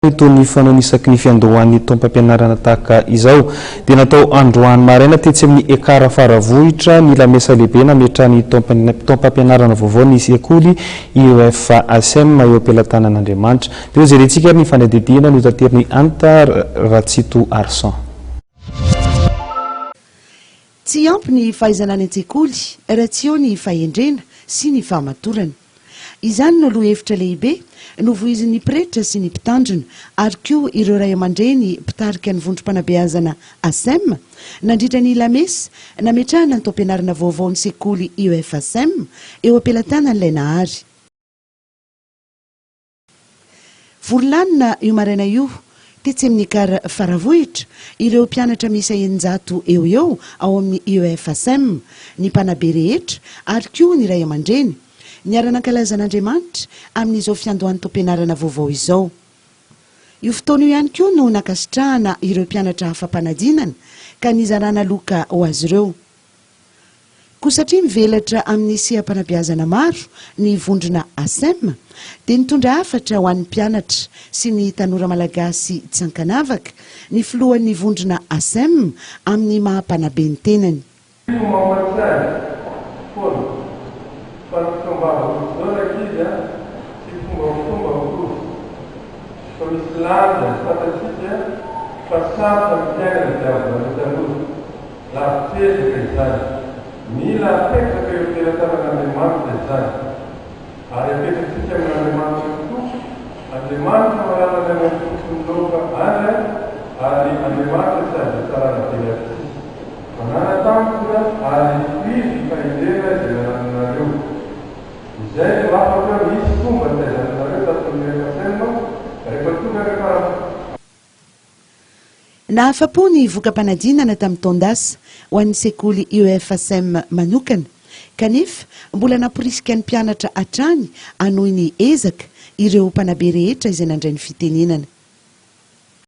Toy ny fanaony isaky ny fiandohan'ny taom-pampianarana tahaka izao dia natao androany maraina tetsy amin'ny Ekar Faravohitra ny lamesa lehibe nametrahan'ny taom-pampianarana vaovao ny sekoly IEF ASEM eo am-pelatanan'Andriamanitra. Dia hojerentsika ary ny fanadihadiana notaterin'i Hanta Ratsito Arson. Tsy ampy ny fahaizana any an-tsekoly raha tsy eo ny fahendrena sy ny fahamatorana. Izany no lohahevitra lehibe novoizin'ny pretra sy ny mpitandrina ary koa ireo ray aman-dreny mpitarika ny vondrom-panabeazana ASEM nandritra ny lamesa nametrahana ny taom-pianarana vaovao ny sekoly IEF ASEM eo am-pelatanan'ilay Nahary. Vory lanona io maraina io tetsy amin'ny Gare Faravohitra ireo mpianatra miisa 600 eo ho eo ao amin'ny IEF ASEM, ny mpanabe rehetra ary koa ny ray aman-dreny. Niara-nankalaza an'Andriamanitra amin'izao fiandohan'ny taom-pianarana vaovao izao. Io fotoana io ihany koa no nankasitrahana ireo mpianatra afa-panadinana ka nizarana loka ho azy ireo. Koa satria mivelatra amin'ny seha-panabeazana maro ny vondrona ASEM dia nitondra hafatra ho an'ny mpianatra sy ny tanora malagasy tsy ankanavaka ny filohan'ny vondrona ASEM amin'ny maha mpanabe ny tenany. Tiako mampatsiahy foana fa ny fotoam-baovao izao rankizy a, tsy fombafomba akory fa misy lanjany fantatsika fa sarotra ny fiainana diavinareo tanora. Lavitr'ezaka izany. Mila apetraka eo am-pelatanan'Andriamanitra izany. Ary apetratsika amin'Andriamanitra tokoa, Andriamanitra mahalala ny any amin'ny fotony loaka any an, ary Andriamanitra tsy azo itsarana velatsihy. Manàna tanjona ary tohizo ny fahendrena izay nanananareo. Izay no hafatra misy fomba nitaizana anareo tato amin'ny FSM rehefa tonga ny faram-. Nahafa-po ny voka-panadinana tamin'ny taon-dasa ho an'ny sekoly IEFSM manokana, kanefa mbola namporisika ny mpianatra hatrany hanohy ny ezaka ireo mpanabe rehetra izay nandray ny fitenenana.